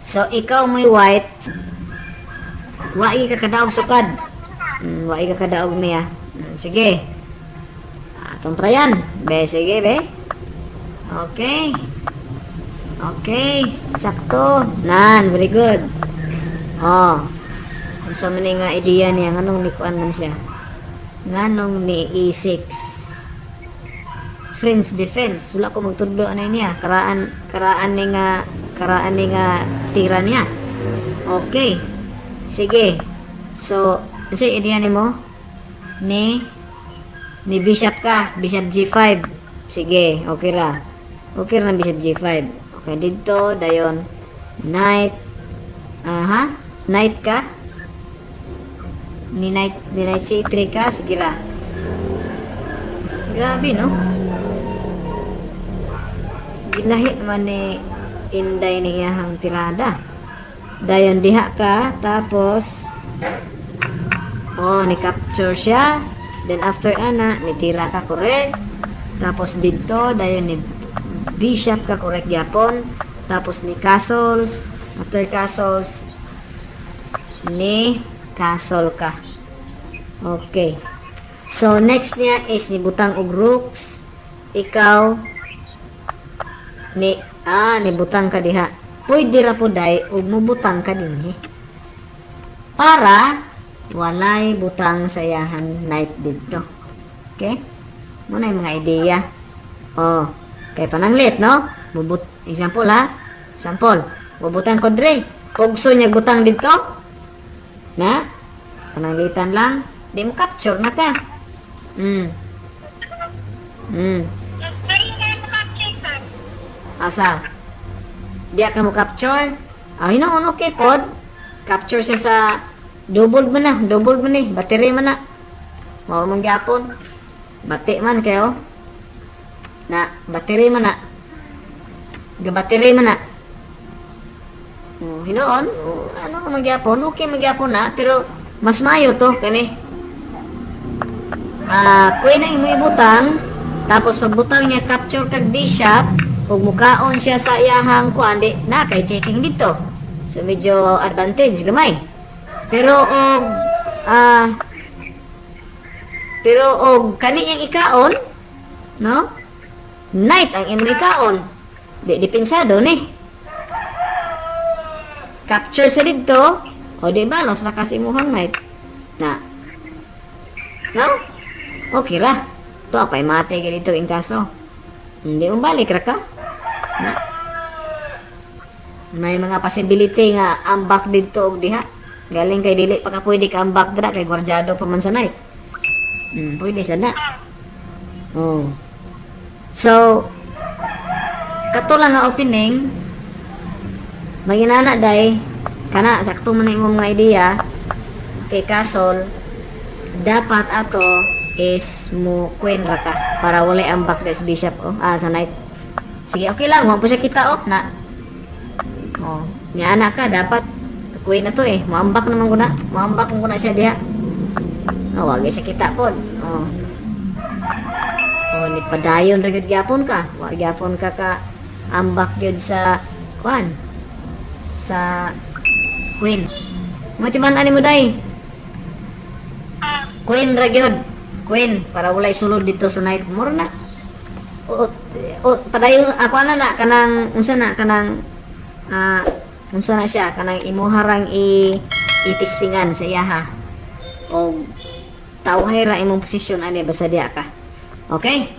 So ikaw may white, wa ka kadaog sukad. Wa ka kadaog niya. Sige. Atong tryan. Be, sige, be. Okay. Okay. Sakto. Nan, very good. Oh. Unsa man ni nga ideya niya, nganong ni kuan man siya? Nganong ni E6? French defense. Wala ko magtudlo anay niya. Karaan karaan ni nga karaan ni nga tira niya. Okay. Sige. So, unsa ideya nimo? Ni bishop ka, bishop G5. Sige, okay ra. Okay ra na bishop G5. Okay, dito dayon knight. Aha, knight ka. Ni knight C3 ka, sige ra. Grabe, no? Gilahi man ni Inday ni iyahang tirada. Dayon diha ka, tapos oh, ni capture siya. Then after ana, ni tira ka, correct. Tapos didto, dayon ni bishop ka, correct gyapon. Tapos ni castles, after castles ni castle ka. Okay. So next niya is ni butang og rooks. Ikaw ni butang ka diha. Pwede ra po day og mubutang ka dinhi. Para walay butang sa iyahang knight didto. Okay? Mao na yung mga ideya. Oh, kay pananglit, no? Mubut example ha. Example, mubutang ko dre. Pugso niya butang didto. Na? Pananglitan lang, di mo capture na ka. Dili na mo capture, sir. Asa? Diya ka mo capture? Ah, hinoon okay pod. Capture siya sa double man na, double man ni, battery man na. Mao man gyapon. Bati man kayo. Na, battery man na. Gabattery man na. Oh, hinoon, oh, ano man gyapon, okay man gyapon na, pero mas maayo to kani. Ah, queen ang imo ibutang, tapos pagbutang niya capture kag bishop, ug mukaon siya sa iyahang kuan, di na kay checking dito. So medyo advantage gamay. Pero og kani iyang ikaon, no? Knight ang imong ikaon. Di depensado ni. Capture sa didto, o di ba los ra ka sa imuhang knight. Na. No? Okay ra. To apay mate ka dito in kaso. Hindi mo balik ra ka. Na. May mga possibility nga ambak didto og diha. Galing kay dili pa ka pwede ka ambak dira kay gwardyado pa man sa knight. Pwede sa na. Oh. So, kato lang nga opening, maginana day, kana, sakto man na imong mga idea, kay castle, dapat ato is mo queen ra ka para walay ambak des bishop, oh, ah, sa knight. Sige, okay lang, wa po siya kita, oh, na. Oh, niya anak ka, dapat queen na to eh. Moambak naman ko na. Moambak ko na siya diha. Oh, wag siya kita pod. Oh. Oh, ni padayon ra gyud gyapon ka. Wa gyapon ka ka ambak gyud sa kuan. Sa queen. Matiman ani mo day. Ah, Queen ra gyud. Queen para walay sulod dito sa knight. Mura na. O, o padayon ako ana na kanang unsa na kanang unsa na siya kanang imuharang i itistingan sa iyaha og tawhay ra imong posisyon ani basta diha ka. Okay?